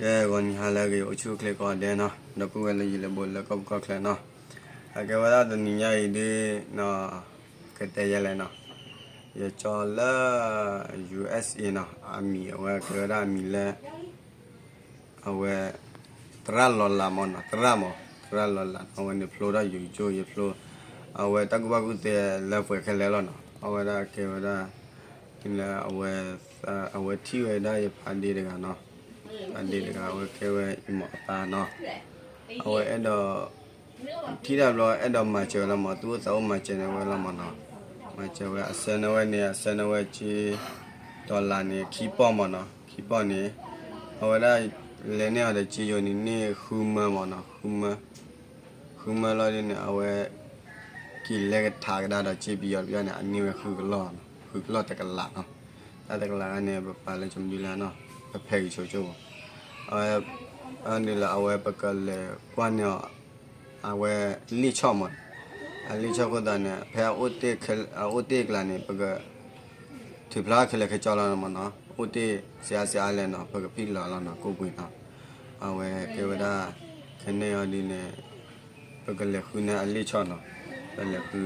ကဲ ဂီၤနံၤဟါလၢအဂ့ၤ အိၣ်ဆူၣ်အိၣ်ချ့ကိးဂၤဒဲးနီၤ, ဒီပုၢ်ဝဲၢ်လၢယံၤလၢဘူးလၢကီၢ်ပူၤကီၢ်ချၢနီၤ, အကဲဝဲဒၣ်တနံၤညါအံၤဒ်နီၤ, ကတဲယဲလဲၣ်နီၤ, ယကၠီလၢ ယူႇအၢၣ်စ်အ့ နီၤ, အမံၤအဝဲကဲဝဲဒၣ်အမံၤလၢ အဝဲ သရၣ်လီၤလးမ့ၢ်နီၤ, သရၣ်မ့ၢ် သရၣ်လီၤလးနီၤ, အဝဲန့ၣ်ဖျိထီၣ်ယိၤကၠိယဖျိ, အဝဲတၢ်ကူၣ်ဘၣ်ကူၣ်သ့လၢပှဲၤခဲလၢာ်လီၤနီၤ, အဝဲဒၣ်ကဲဝဲဒၣ် လၢအဝဲ အဝဲထံၣ်ဝဲဒၣ်ယဖါဒ့တဂၤနီၤ, ဖါဒ့တဂၤ အဝဲကဲဝဲယမိၢ်အပၢ်နီၤ, အဝဲအဲၣ်ဒိး ထံၣ်တၢ်ဘျီအဲၣ်ဒိးမၤစၢၤဝဲလီၤမး, သူၣ်အိၣ်သးအိၣ်မၤစၢၤန့ၢ်ဝဲလီၤမးနီၤ, မၤစၢၤဝဲ အဆၢန့ၢ်ဝဲန့ၣ် အဆၢန့ၢ်ဝဲက့ ဒီလးန့ၣ် ခံပီၢ်မးနီၤ, ခံပီၢ်န့ၣ် အဝဲဒၣ် လဲၤန့ၢ်အီၤဒီးက့ယိၤန့ၣ် န့ၢ်ဃုမၢမးနီၤ, ဃုမၢ ဃုမၢလီၤဒ်န့ၣ် အဝဲ က့ၤလဲၤကထးကဒါဒီးက့ပယီၤတဘျီန့ၣ် အန့ၢ်ဝဲဃုကလီၢ်နီၤ, ဃုကလီၢ်တကလးနီၤ, တၢ်တကလးန့ၣ် ပပာ်လၢကမဒုလၢနီၤ, ပဖဲဂံၤဆိကၠိပူၤ, အဝဲ ဒ်လၢအဝဲပကလဲၤကွၢ်န့ၢ်အီၤ အဝဲလ့ၣ်ဆီၣ်မး, အလ့ၣ်ဆီၣ်အဃိသတးန့ၣ် ဖဲအအိၣ်တ့ၢ်အကျါန့ၣ် ပက ထုးဖျါခဲလၢာ်ခဲဆ့လီၤမးနီၤ, အိၣ်တ့ၢ်စှၤစှၤလဲၣ်နီၤ, ပကဖံးလီၤလီၤနီၤ, ကိၣ်ပှ့ၤနီၤ, အဝဲကဲဝဲဒၣ် ခဲန့ၣ်အီၤဒ်န့ၣ် ပကလဲၤဃုန့ၢ်အလ့ၣ်ဆီၣ်နီၤ, ပလဲၤဃု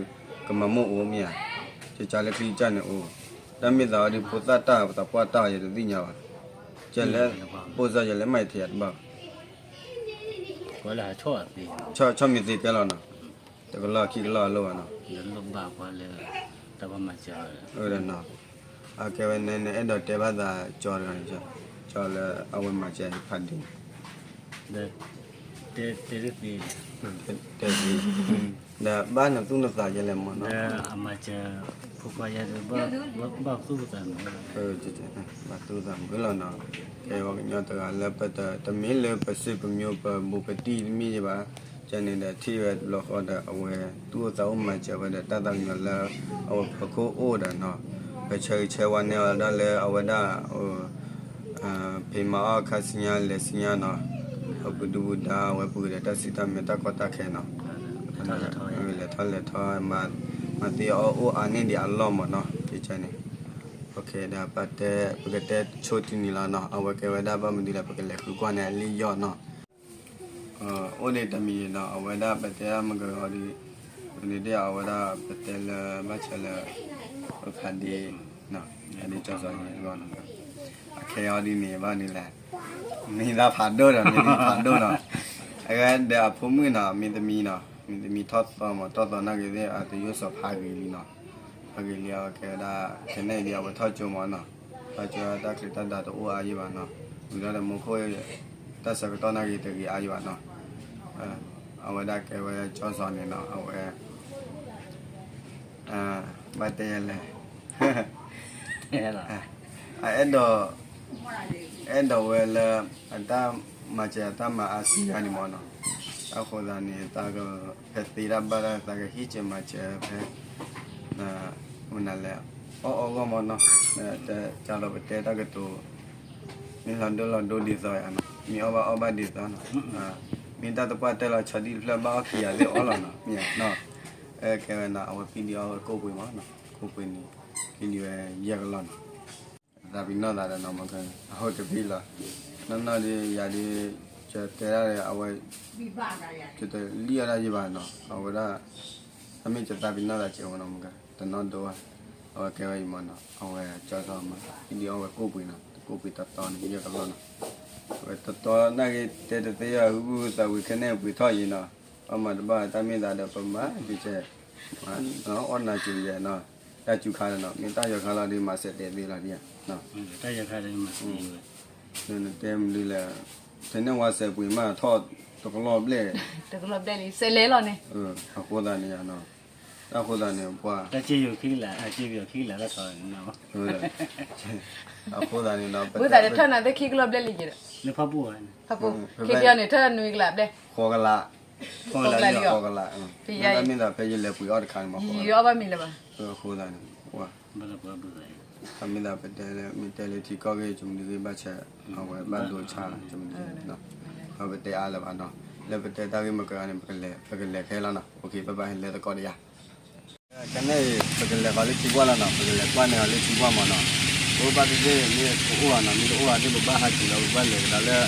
ကမၤမိၣ်အိၣ်မ့ၢ်ဧါ, ကကၢလၢချံကစၢ်န့ၣ်အိၣ်, တၢ်မ့ၢ်သးအီၤဒ်ဖိသၣ်တၢ် ပသးပှၢ်တၢ်အီၤ ယတသ့ၣ်ညါဘၣ်, ကဲလၢ ပိၢ်စၢ်ယဲလၢမၤယထံယၤတဘၣ် ဆီၣ်မ့ၢ်သ့ကဲလီၤနီၤ, တကလီၢ်ခံကလီၢ်အလိၣ်ဘၣ်နီၤ, အကဲဝဲန့ၣ် နအဲၣ်ဒိးတဲဘၣ်သးကၠီတဂၤန့ၣ်, ကၠီလၢအဝဲမၤစၢၤဖါဒ့န့ၣ်, တဲသ့, ဒီးဘၣ်နသူၣ်နသးယဲလဲၣ်မးနီၤ, ဘၣ်သူၣ်သးမုာ်လီၤနီၤ, ကဲပှၤကညီတဂၤလၢပတမ့ၢ်လၢပစံးပမျိုးပဘူးပတံၢ်တမံၤယဘၣ်, ကဲန့ၣ်ဒီးထံၣ်ဝဲတဘျီဃီဒီး အဝဲသူၣ်အိၣ်သးအိၣ်မၤစၢၤဝဲဒီး တၢ်သးကညီၤလၢ အဝဲဖီခိၣ်အိၣ်ဒီးနီၤ, ပဆၢဂ့ၤဆၢဝါန့ၢ်အီၤဒၣ်လၢအဝဲဒၣ် ဖံးမၤအီၣ်ခါဆူညါလဲၤဆူညါနီၤ, အပူၤဒုပူၤဒါ အဝဲပူၤဒီးတၢ်စံးတၢ်မဲာ်တၢ်ကီတၢ်ခဲနီၤ, လဲၤထီၣ်လဲၤထီ, မၤသ့အီၣ်အိၣ်အါန့ၢ်ဒံးအလီၢ်မးနီၤ, ကဲန့ၣ်, ဒီးပတဲ ပကတဲဆိတနံၤလီၤနီၤ, အဝဲကဲဝဲဒၣ်ဘၣ်မနုၤလဲၣ် ပကလဲၤဃုကွၢ်န့ၢ်အလ့ၣ်ယီၢ်နီၤ အိၣ်ဒံးတမံၤနီၤ, အဝဲဒၣ်ပတဲဒၣ်မုၢ်ကဂီၤဒီး ပန့ၣ်ဒ်အဝဲဒၣ်ပတဲလၢဘၣ်ဆၣ်လၢ ပဖးဒ့ ဖးဒ့ကၠီစီၤယဲၢ်ဂီၢ်နီၤ, အခဲအံၤဒ်န့ၣ်ဘၣ်န့ၣ်လဲၣ်, မ့ၢ်ဒၣ်ဖးဒိၣ်ဒီး မ့ၢ်ဒၣ်ဖးဒိၣ်နီၤ, အဝဲဒီးအဖိမုၣ်နီၤ မ့ၢ်တမံၤနီၤ, မ့ၢ်တမံၤထီၣ်သီမး ထီၣ်သီနာ်က့ၤသ့ၣ် အတယိၣ်စီၤဖးဂ့ၤလံနီၤ, ဖးဂ့ၤလံ အဝဲကဲဝဲဒၣ် ခဲန့ၣ်ဒ်အဝဲထီၣ်ကၠိမးနီၤ, ထီၣ်ကၠိတၢ်ချံတၢ်ဒါတအိၣ်အါယံၤဘၣ်နီၤ, ဝံၤဒီးမူခိၣ် တၢ်ဆၢကတီၢ်နာ်က့ၤတဂ့ၤအါယံၤဘၣ်နီၤ, အဝဲဒၣ်ကဲဝဲကၠီစီၤန့ၣ်နီၤ အဝဲ ဘၣ်တဲလဲၣ်, အအဲၣ်ဒိး အဲၣ်ဒိးဝဲလၢ အတၢ်မၤစၢၤအတၢ်မၤအါစံးယါန့ၣ်မးနီၤ, အဃိသတးန့ၣ် သးကဖဲသ့တၢ်ဘၣ်တၢ် သးကဟံးစၢၤမၤစၢၤဖဲ မနုၤလဲၣ် အီၣ်အီၣ်ဂီၢ်မးနီၤ, တၢ်လီၤပတဲတၢ်ကတိၤ မ့ၢ်လီၤဒိၣ်လီၤဒိဒ်သိးယါနီၤ, မ့ၢ်အီၣ်ဘၣ်အီၣ်ဘၣ်ဒ်သိးနီၤ, မ့ၢ်တၢ်တပှၢ်တဲလီၤဆီဒံၣ်တဖျၢၣ်ဘၣ်အီၣ်ခံဂၤသ့ၣ်အီၣ်လီၤနီၤ, မ့ၢ်နီၤ, ကဲဝဲနီၤ အဝဲဖံးဒံးအီၣ်ဝဲကိၣ်ပှ့ၤမးနီၤ, ကိၣ်ပှ့ၤန့ၣ် ဖံးဒံးဝဲယဲၢ်ကလီၢ်နီၤ, သးပ့ၤနီၣ်သးဒီးနီၤ မ့ၢ်က အဝဲကဖံးလီၤ, နီၢ်နီၢ်ဒီးယၤဒီး ကတဲဒၣ်ဒီးအဝဲ ကတလံၣ်အီၣ်ဒၣ်ယဘၣ်နီၤ, အဝဲဒၣ် အမ့ၢ်ကသးပ့ၤနီၣ်သးကဲဝဲနီၤ မ့ၢ်က တနီၣ်ဒိဘၣ်, အဝဲကဲဝဲအံၤမးနီၤ, အဝဲကၠီထီၣ်မး ဖံးဒံးအီၣ်ဝဲကိၣ်ပှ့ၤနီၤ, ကိၣ်ပှ့ၤတတီန့ၣ် ယဲၢ်ကလီၢ်နီၤ, အဝဲတတီနာ်က့ၤတဲတသ့ယါ ဟုၣ်ဟုၣ်သးဝံၤခဲန့ၣ်ပှ့ၤထီၣ်အံၤနီၤ, အီၣ်မးတဘၣ်တၢ်မ့ၢ်သးဒီးပမၤဒ်ကဲ အီၣ်နၤစူၤယဲၢ်နီၤ, တၢ်စူၤခါနီၤ မ့ၢ်တၢ်ယီၤခါလီၤဒီးမၤစဲးတဲာ်သ့လီၤဒ်, နတဲမနုၤလဲၣ်, ထဲန့ၣ်ဝါစဲးပှ့ၤမးထီၣ်တကလီၢ်ဘျဲၣ်, တကလီၢ်ဘျဲၣ်လံ စဲးလဲၤလီၤန့ၣ်, အဃိသတးန့ၣ်ယါနီၤ, တၢ်ဃိသတးန့ၣ် ပှၤ တၢ်စ့ယိၤခံကလး စ့ယိၤခံကလးတၢ်ထီၣ်န့ၣ်, အဃိသတးန့ၣ်ဒီး ဝဲသးဒီးထီၣ်နၤသ့ခံကလီၢ်ဘျဲၣ်လံယဲၢ်ဒီး, ဖၣ်ပူၣ်, ဖၣ်ပူၣ်, ခံကလီၢ်န့ၣ် ထီၣ်နွံကလးဘျဲၣ်, ဃိးကလး, ဃိးကလးလံ, ဃိးကလး, မ့ၢ်သးဖဲယလဲၤပှ့ၤအီၣ်တခါန့ၣ်မး, ယအီၣ်ဘၣ်မံၤလၢၤဘၣ်, အဃိသတးန့ၣ် မ့ၢ်သးပတဲလၢ မ့ၢ်တဲလၢထံကီၢ်ဂ့ၢ် ကမနုၤဂ့ၢ်ဘၣ်ဆၢ အဝဲဘၣ်ဒိဆါလီၤ ကမနုၤဂ့ၢ်, ဒီးပတဲအါလၢၤဘၣ်နီၤ, လၢပတဲတၢ်ဂ့ၢ်မကဂၤန့ၣ် ပကလဲၤခဲလၢာ်နီၤ, အိၣ်ခ့ ဘၣ်ဘၣ် လဲၤသကိးဒီးယၤ ကဲန့ၣ်အံၤ ပကလဲၤဃီၤလၢထံပှၢ်လီၤနီၤ, ပကလဲၤကွၢ်န့ၢ်အီၤလၢထံပှၢ်မးနီၤ, ပဘၣ်သ့ၣ်သ့ၣ်မ့ၢ်ပအိၣ်ဧါနီၤ, မ့ၢ်တအိၣ်ဧါသ့ၣ် ပဘၣ်ဟးက့ၤလီၤ ပဘၣ်လဲၤကဒါလၢ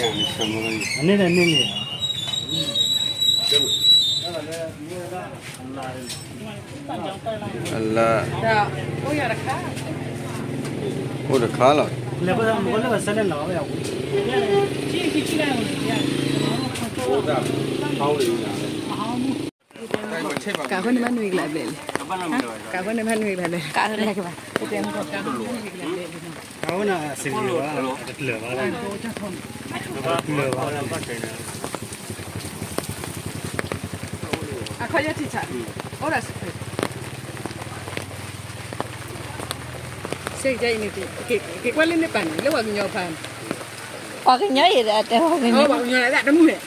အန့ၣ်န့ၣ်န့ၣ်န့ၣ် အလၢ အိၣ်တခါလီၤ. ကးဃိန့ၣ်မ့ၢ်နွံကလးဘျဲၣ်လဲၣ်, ကးဃိန့ၣ်မ့ၢ်နွံကလးဘျဲၣ်လဲၣ်, ကးဃိန့ၣ် အခီယထံၣ်ဆၣ် အိၣ်ဒၣ်စ့ၢ်ကီး စ့ၢ်ကီးအံၤန့ၣ် က့ၤကွၢ်လၢန့ၣ်ပာ်န့ၣ် လၢပှၤကညီဖးန့ၣ်, ပှၤကညီအံၤဒီးတဲပှၤကညီ ပှၤကညီလၢတၢ်တမုၢ်န့ၣ်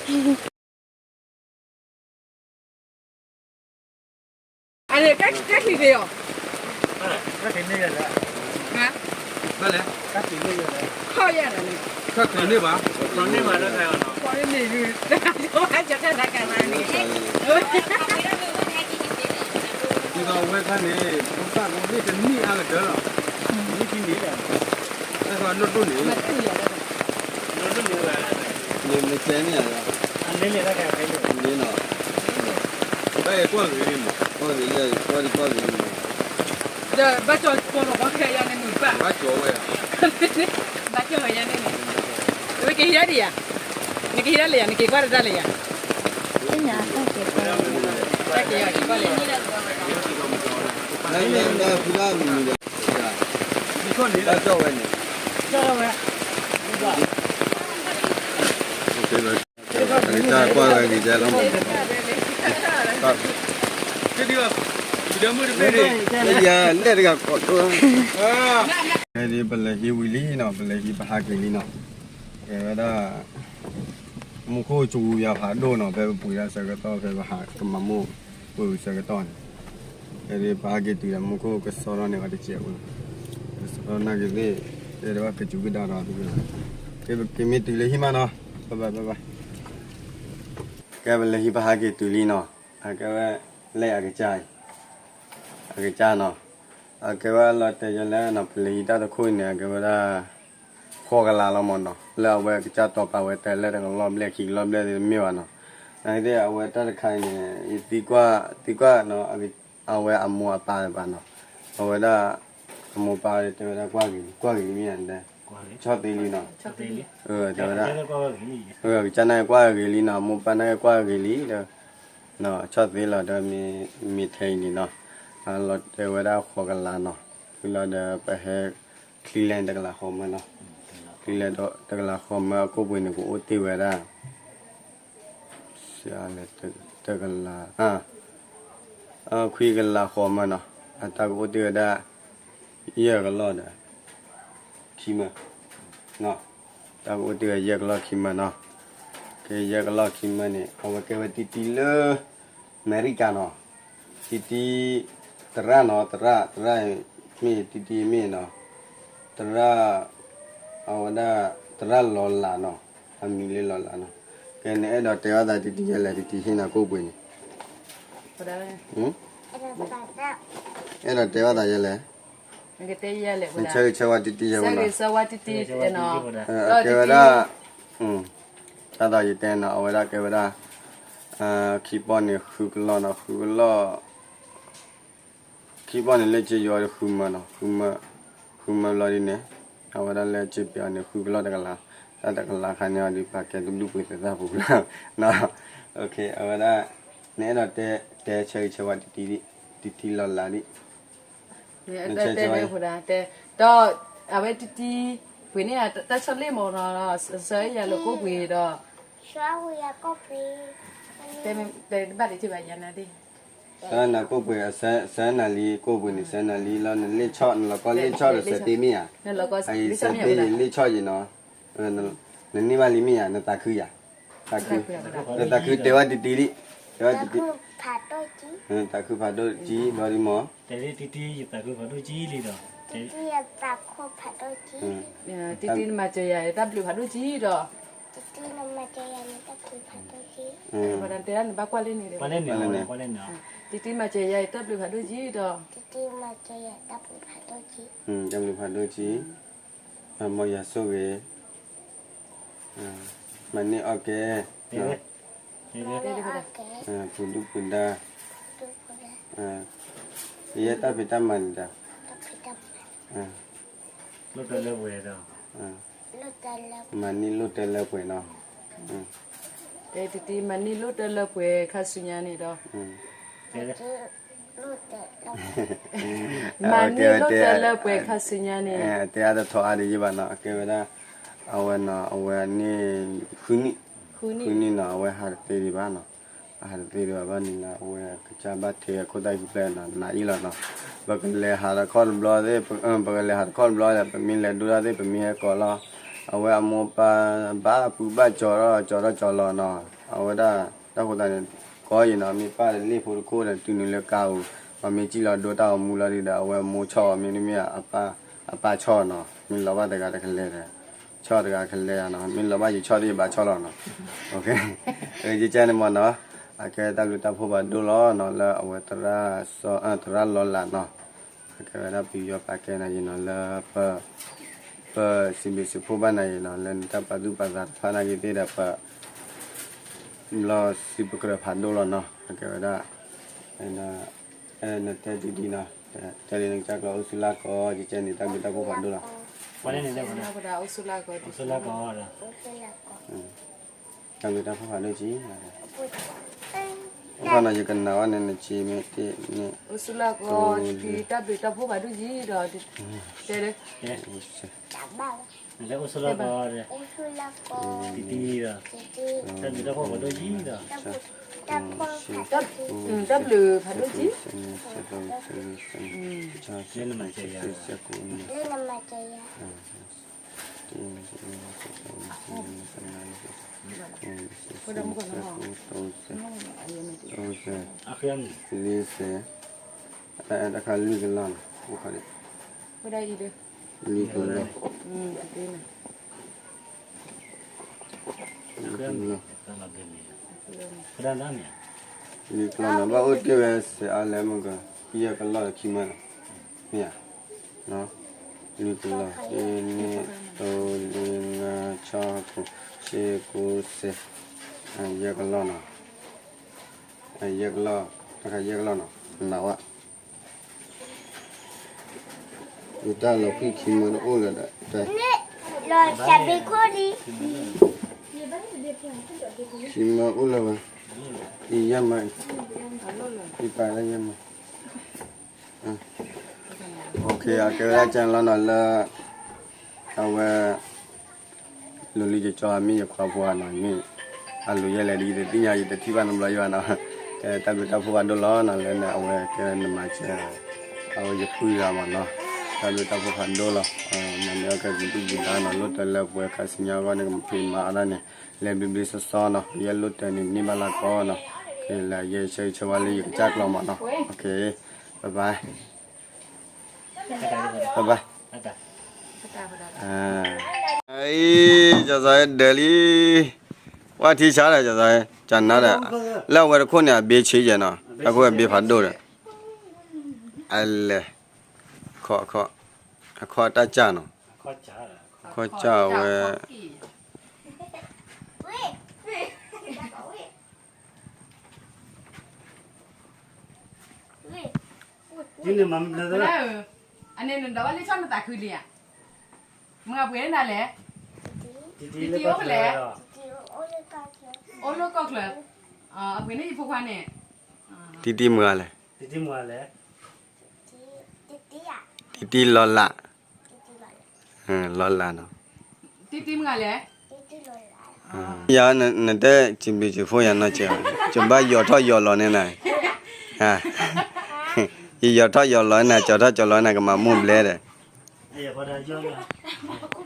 အန့ၣ် ကဲက့ၤက့ၤအီၤ, ဘၣ်လဲၣ်, ခီယၤန့ၣ်, ခီန့ၢ်ဘၣ်, ခီန့ၢ်ဘၣ်လၢ ခီန့ၢ်ဘၣ်လၢ ဒ်သိးအဝဲခါန့ၣ် ဖိသၣ်ကအိၣ်န့ၢ်တနံၣ်အါကတၢၢ်လီၤ, နံၣ်ခံနံၣ်လီၤ, တၢ်ကီနီၢ်ဒိၣ်န့ၣ်, နမ့ၢ်ကဲန့ၣ်ဧါ, လ့နီၤ, ဘၣ်အဲၣ်ကွၢ်ဂ့ၤလံမး, ကွၢ်ဂ့ၤလံ, ကွၢ်ဒံကွၢ်ဂ့ၤလံမး, ဒီးဘၣ်ကၠီၤကၠီၤလီၤဘီခဲအံၤန့ၣ်မုာ်ဘၣ်, ဘၣ်ကၠီၤဝဲ, ဘၣ်ကၠီၤဝဲယၤန့ၣ်န့ၣ်, ဝဲကဟံးဒၣ်ဒံးယၤ, နကဟံးဒၣ်လၢယၤ, နက့ၤကွၢ်တၢ်လၢယၤ, တၢ်က့ၤယၤက့ၤကွၢ်လၢယၤ, နမ့ၢ်ဖုဒၣ်မုာ်ဒီး, ဘၣ်ကၠီၤဝဲန့ၣ် ယၤလဲၣ်တဂၤကိးဒိၣ်, ဒ်ပလဲၤဟံးဝံၤလံနီၤ, ပလဲၤဟံးပဟးက့ၤလံနီၤ, ကဲဝဲဒၣ် မူခိၣ်စူၤယၤဖးဒိၣ်နီၤ, ဖဲပပှ့ၤဒၣ်ဆၢကတီၢ် ဖဲပဟးကမၤမိၢ်ပှ့ၤဝံၤဆၢကတီၢ်န့ၣ်, ဖဲဒ်ပဟးက့ၤတုၤဒီးမူခိၣ်ကစီဒီန့ၢ်ဝဲတစဲးဖိနီၤ, ကစီဒီနာ်က့ၤသ့ၣ်, တဲဒၣ်ဘၣ်ကစူၤကဒါဒီး, ကမ့ၢ်တုၤလၢဟံၣ်မးနီၤ, ဘၣ်ဘၣ်ဘၣ်ဘၣ်, ကဲပလဲၤဟံးပဟးက့ၤတုၤလံနီၤ, အကဲဝဲ လဲၤအကစၢ်အံၤ အကစၢ်နီၤ, အကဲဝဲလီၤတဲာ်ယလဲၣ်နီၤ, ပလဲၤဟံးတၢ်တခိၣ်အံၤန့ၣ် အကဲဝဲဒၣ် ဃိးကလးလီၤမးနီၤ, လၢအဝဲကစၢ်တီၤပာ်ဝဲတၢ်လၢတကလီၢ်ဘျဲၣ်ခံကလီၢ်ဘျဲၣ်တမ့ၢ်ဘၣ်နီၤ, နာ်က့သ့ၣ် အဝဲတၢ်တခါအံၤန့ၣ် ယသံကွၢ် သံကွၢ်နီၤ, အဝဲအမိၢ်အပၢ်တပၤနီၤ, အဝဲဒၣ် အမိၢ်ပၢ်တဲဝဲဒၣ်ကွၢ်ဂ့ၤလံ ကွၢ်ဂ့ၤလံမ့ၢ်ဧါ, ဆီၣ်သ့လံနီၤ, တဲဝဲဒၣ် ကစၢ်နာ်က့ကွၢ်ဂ့ၤလံနီၤ, အမိၢ်ပၢ်နာ်က့ကွၢ်ဂ့ၤလံဒီး ဆီၣ်သ့လီၤဒီး မ့ၢ်ထဲအံၤန့ၣ်နီၤ, လီၤတဲာ်ဝဲဒၣ်ဃိးကလးနီၤ, ဖုလီၤဒီးပဟဲ ချံလဲၣ်တကလးဃီမၢနီၤ, ချံလဲၣ်တကလးဃီမၢအကိၣ်ပှ့ၤန့ၣ် ကအိၣ်တ့ၢ်ဝဲဒၣ် တကလး ခွံကလးဃီမၢနီၤ, အတၢ်ကအိၣ်တ့ၢ်ဝဲဒၣ် ယဲၢ်ကလီၢ်ဒီး ခံမၢ, တၢ်ကအိၣ်တ့ၢ်ဝဲယဲၢ်ကလီၢ်ခံမၢနီၤ, ကဲယဲၢ်ကလီၢ်ခံမၢန့ၣ် အဝဲကဲဝဲတံတံလၢ အမဲရကၤနီၤ, တံတံ သရၣ်နီၤ, သရၣ် သရၣ်မ့ၢ်တံတံမ့ၢ်နီၤ, သရၣ် အဝဲဒၣ် သရၣ်လီၤလးနီၤ, အမံၤလၢလီၤလးနီၤ, ကဲနအဲၣ်ဒိးတဲဘၣ်သးတံတံယဲလဲၣ်, တံတံဟ့ၣ်နၤကိၣ်ပှ့ၤန့ၣ် အဲၣ်ဒိးတဲဘၣ်သးယဲလဲၣ်, နဆၢဂ့ၤဆၢဝါတံတံယဲဝဲနီၤ, ဆၢဂ့ၤဆၢဝါတံတံနီၤ, ကဲဝဲဒၣ် တၢ်သးယတဲနီၤ အဝဲဒၣ်ကဲဝဲဒၣ် ခံပီၢ်န့ၣ်ဃုကလီၢ်နီၤ, ဃုကလီၢ် ခံပီၢ်န့ၣ်လၢကယီၤဒီးဃုမၢနီၤ, ဃုမၢ ဃုမၢဘျီဒ်န့ၣ် အဝဲဒၣ်လၢကပျီန့ၣ် ဃုကလီၢ်တကလး, တၢ်တကလးခါန့ၣ်အီၤဒ်ပာ်ကဲတဒူၣ်ပှ့ၤသ့ၣ်သၣ်ပူၤလီၤ, အဝဲဒၣ် နအဲၣ်ဒိးတဲ တဲဆၢဂ့ၤဆၢဝါတံတံဒံး, တံတံလီၤလးဒံး, နဆၢဂ့ၤဆၢဝါ ဒီး အဝဲတံတံ ပှ့ၤန့ၢ်တၢ်ဆီၣ်လ့ၣ်မးနီၤ, ဆၢယၤလၢကိၣ်ပှ့ၤဒီး တဘၣ်တဘၣ်ဒံးဘၣ်ယၤနၤဒ် ဆၢနၤကိၣ်ပှ့ၤ ဆၢနၤလံကိၣ်ပှ့ၤန့ၣ် ဆၢနၤလံလီၤ, နလ့ၣ်ဆီၣ် နလီၤကီလ့ၣ်ဆီၣ်ဒီးစဲးတ့မ့ၢ်ဧါ, အအံၤစဲးတ့ယလ့ၣ်ဆီၣ်ယနီၤ, နန့ၢ်ဘၣ်လံမ့ၢ်ဧါ, နသးခုယၤ, သးခု, နသးခုတဲဝဲတံတံလံ, တဲဝဲတံတံ, သးခုဖးဒိၣ်ကံဘျီဒ်မး, တံတံနမၤစၢၤယၤတၢ်ဘျုးဖးဒိၣ်ကံဒီး တံတံနမၤစၢၤယၤတၢ်ဘျုးဖးဒိၣ်ကံ, တံတံမၤစၢၤယၤတၢ်ဘျုးဖးဒိၣ်ကံဒီး တၢ်ဘျုးဖးဒိၣ်ကံ, မ်ယွၤဆိၣ်ဂ့ၤ, မၤန့ၢ်အီၣ်ကဲ, ပူၤဒုၣ်ပူၤဒါ, ယဲတၢ်ဖံးတၢ်မၤန့ၣ်ဒီး, မၤန့ၢ်လိၣ်တၢ်လၢပှဲၤနီၤ, တံတံမၤန့ၢ်လိၣ်တၢ်လၢပှဲၤခါဆူညါန့ၣ်ဒီး, မၤန့ၢ်လိၣ်တၢ်လၢပှဲၤခါဆူညါန့ၣ်, တဲအါတထီအါတယံာ်ဘၣ်နီၤ, ကဲဝဲဒၣ် အဝဲနီၤ အဝဲန့ၣ် ဃုနံၣ်, ဃုနံၣ်နီၤ အဝဲဟးတသ့ဒံးဘၣ်နီၤ, အဟးတသ့ဒံးဘၣ်ဘၣ်န့ၣ်လၢအဝဲကစၢ်ဘၣ်ထဲအခိၣ်သၣ်ဟံၣ်ဖျဲၣ်နီၤ နၤအံၤလီၤနီၤ, ပကလဲၤဟးတခီတဘျီသ့ၣ်, ပကလဲၤဟးတခီတဘျီဒီး ပမ့ၢ်လဲၤဒိတၢ်သ့ၣ် ပမ့ၢ်ဟဲကိးလီၤ, အဝဲအမိၢ်ပၢ်ဘၣ်ပူၤဘၣ်ကၠီၤထီၣ်ကၠီၤထီၣ်ကၠီၤလီၤနီၤ, အဝဲဒၣ် တၢ်ဃိသတးန့ၣ် ကီယံၤနီၤ မ့ၢ်ပၢ်လ့ၣ်ဖိတခိၣ်ဒီး တုၤနုာ်လၢကါဧိၤ, ပှၤမ့ၢ်စံၣ်လီၤဒိတၢ်ဂီၤမူလီၤဒုဒီး အဝဲမိၢ်ဆီၣ်အီၤ မ့တမ့ၢ် အပၢ်ဆီၣ်နီၤ, မ့ၢ်လီၤဘၣ်တဂၤတကလဲၤဒီး ဆီၣ်တဂၤကလဲၤနီၤ, မ့ၢ်လီၤဘၣ်ယဆီၣ်သ့ၣ်ယဘၣ်ဆီၣ်လီၤနီၤ, ယကဲန့ၣ်မ့ၢ်နီၤ, အကဲတၢ်ဘျုးတၢ်ဖှိၣ်ဘၣ်ဒိၣ်လီၤနီၤ လၢအဝဲသရၣ်လီၤလးနီၤ, အကဲဝဲဒၣ်ပယီၤပာ်ကဲနၤယံၤနီၤ လၢ ပစံးဘျုးစံးဖှိၣ်ဘၣ်နၤယံၤနီၤ လၢနတၢ်ပာ်သူၣ်ပာ်သးတဖၣ်နာ်က့ၤသ့ၣ်ဒီး ပ ဘျီစံးပကရၢၢ်ဖးဒိၣ်လီၤနီၤ, အကဲဝဲဒၣ် နတဲတံတံနီၤ, တဲလံနကစၢ်ကျိာ်အိၣ်ဆူၣ်လၢကီး ကကဲန့ၣ် တၢ်ဘျုးတၢ်ဖှိၣ်ဖးဒိၣ်လီၤ, အိၣ်ဆူၣ်လၢကီး, တၢ်ဘျုးတၢ်ဖှိၣ်ဖးဒိၣ်ကံ ခီနီၤ ယကနၣ်ဝဲန့ၣ် နစ့မ့ၢ်တ့ၢ်န့ၣ် အိၣ်ဆူၣ်လၢကီး တံတံတၢ်ဘျုးတၢ်ဖှိၣ်ဖးဒိၣ်ကံဒီး တဲ အိၣ်ဆူၣ်လၢကီး တံတံဒီး တၢ်ဘျုးတၢ်ဖှိၣ်ဖးဒိၣ်ကံဒီး တၢ်ဘျုးဖးဒိၣ်ကံ လၢနမၤစၢၤယၤ လံစဲး တခါလွံၢ်ကလီၢ်နီၤ လွံၢ်ကလီၢ် လွံၢ်ကလီၢ်နီၤ ဘၣ်အိၣ်တ့ၢ်ဝဲစဲးအါလဲၣ်မ့ၢ်က ယဲၢ်ကလီၢ်ခံမၢ်နီၤ မ့ၢ်ဧါ လွံၢ်ကလီၢ် တ့ၢ်န့ၢ် တိၢ်လ့ၢ်ငါ ဆီၣ်ခိၣ် ဆ့ကိစဲး ယဲၢ်ကလီၢ်နီၤ ယဲၢ်ကလီၢ် တခါယဲၢ်ကလီၢ်နီၤ နဝဲ ယတၢ်လီၤဖှံခံမၢတအိၣ်လၢၤဒီး ခံမၢအိၣ်လၢၤဝဲ အံၤယဲၢ်မၢ် အံၤပာ်လၢယဲၢ်မၢ် အကဲဝဲဒၣ်ကဲလီၤနီၤလၢ အဝဲ လိၤလံကကၠီမ့ၢ်ယခွါဖိဧါနီၤ မ့ၢ် အလိၤယဲၢ်လဲၣ်ဒ်ယတသ့ၣ်ညါ ယတထံၣ်ဘၣ်နီတဘျီယဘၣ်နီၤ ကဲတၢ်ဘျုးတၢ်ဖှိၣ်ဘၣ်ဒိၣ်လီၤနီၤ လၢနအဝဲကဲနမၤစၢၤ အဝဲယပုၢ်ဂၤမ့ၢ်နီၤ တၢ်ဘျုးတၢ်ဖှိၣ်ဖးဒိၣ်လီၤ. မၤန့ၢ်အီၣ်ကဲစံးဘျုးစံးဖှိၣ်နီၤ, လိၣ်တၢ်လၢပှဲၤခါဆူညါအဂီၢ်န့ၣ် ကမၤဖံးမၤအီၣ်တၢ်န့ၣ် လဲၤဘျ့ဘျ့ဆှီဆှီနီၤ, ယဲလိၣ်တၢ်န့ၣ် န့ၢ်ဘၣ်လၢကီနီၤ, ကဲလၢယဲဆၢဂ့ၤဆၢဝါလၢယကစၢ်ကျီမးနီၤ, ဘၣ်ဘၣ် ဘၣ်ဘၣ်. အံၤ ကၠီၤစီၤဒၢးလံ, ဝဲထံဆါဒီး ကၠီၤစီၤ, ကၠီၤနါဒီး, လၢအဝဲတခိၣ်န့ၣ် အဘ့ဆံးယဲနီၤ, အခိၣ်အဘ့ဖးဒိၣ်ဒီး, အလဲၤ, အခီၣ်, အခီၣ်တၢ်ကၢ်နီၤ, အခီၣ်ကၢ်ဝဲ အန့ၣ်နဒီးဘၣ်လၢဆီၣ်နသးခုလံဧါ, မ့ၢ်အပှ့ၤန့ၣ်နၤလဲၣ်, တံတံအိၣ်ဖဲလဲၣ်, အိၣ်လၢကီၢ်ချၢ, အပှ့ၤန့ၣ်ယဖိခွါန့ၣ်, တံတံမ့ၢ်ဂၤလဲၣ်, တံတံလီၤလး, လီၤလးနီၤ, တံတံမ့ၢ်ဂၤလဲၣ်, ယၤနတဲစံးဘျုးစံးဖှိၣ်ယၤနီၤ, ကဘၣ်ယီၤထီၣ်ယီၤလီၤန့ၢ်နၤ, ယယီၤထီၣ်ယီၤလီၤန့ၢ်နၤ, ကၠီၤထီၣ်ကၠီၤလီၤန့ၢ်နၤ ကမၤမိၢ်ဘျဲဒီး,